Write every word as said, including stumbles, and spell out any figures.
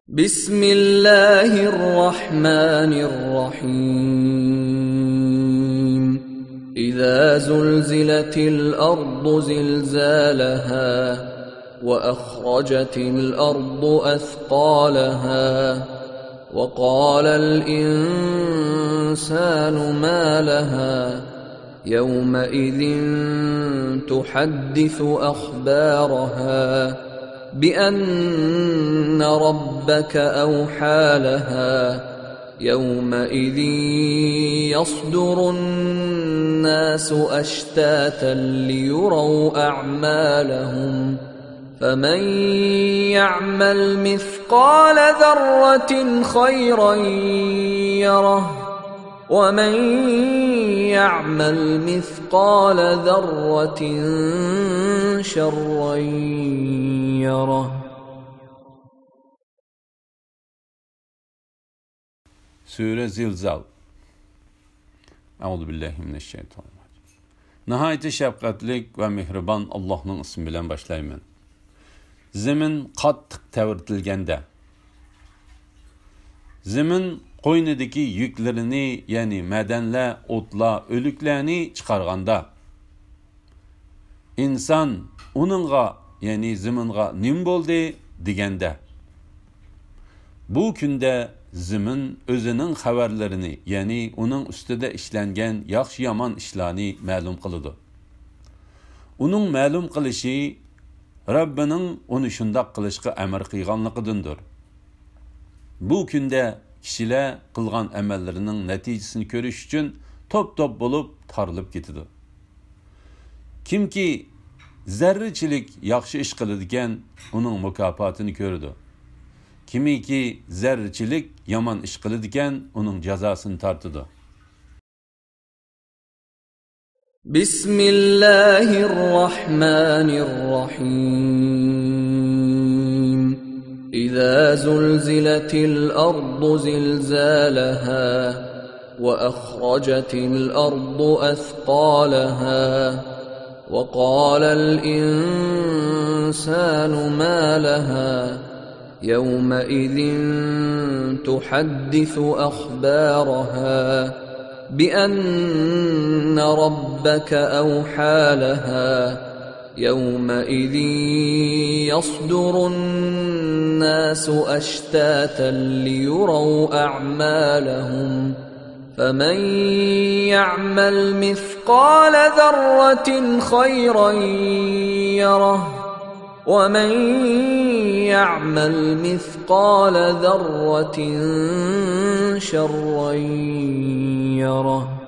بسم الله الرحمن الرحيم. إذا زلزلت الأرض زلزالها، وأخرجت الأرض أثقالها، وقال الإنسان ما لها، يومئذ تحدث أخبارها، بأن ربك أوحى لها، يومئذ يصدر الناس أشتاتا ليروا أعمالهم، فمن يعمل مثقال ذرة خيرا يره، ومن يعمل مثقال ذرة شرا يره. سۈرە زىلزال. أعوذ بالله من الشيطان الرجيم. ناھايىتى شەپقەتلىك ۋە مېھرىبان ئاللاھنىڭ ئىسمى بىلەن باشلايمەن. زېمىن قاتتىق تەۋرىتىلگەندە، زېمىن قوينىدىكى يۈكلىرىنى، يەنى مەدەنلەر، ئوتلار، ئۆلۈكلەرنى چىقارغاندا، ئىنسان ئۇنىڭغا، يەنى زېمىنغا نېمە بولدى دېگەندە، بۇ كۈندە زېمىن ئۆزىنىڭ خەۋەرلىرىنى، يەنى ئۇنىڭ ئۈستىدە ئىشلەنگەن ياخشى-يامان ئىشلارنى مەلۇم قىلىدۇ. ئۇنىڭ مەلۇم قىلىشى رەببىنىڭ ئۇنى شۇنداق قىلىشقا ئەمر قىلغانلىقىدىندۇر. بۇ كۈندە كىشىلەر قىلغان ئەمەللىرىنىڭ نەتىجىسىنى كۆرۈش ئۈچۈن توپ-توپ بولۇپ تارىلىپ كېتىدۇ. كىمكى زەررىچىلىك ياخشى ئىش قىلىدىكەن، ئۇنىڭ مۇكاپاتىنى كۆرىدۇ. كىمكى زەررىچىلىك يامان ئىش قىلىدىكەن، ئۇنىڭ جازاسىنى تارتىدۇ. بسم الله الرحمن الرحيم. إذا زلزلت الأرض زلزالها، وأخرجت الأرض أثقالها، وقال الإنسان ما لها، يومئذ تحدث أخبارها، بأن ربك أوحى لها، يومئذ يصدر الناس أشتاتا ليروا أعمالهم، فمن يعمل مثقال ذرة خيرا يره، ومن يعمل مثقال ذرة شرا يره.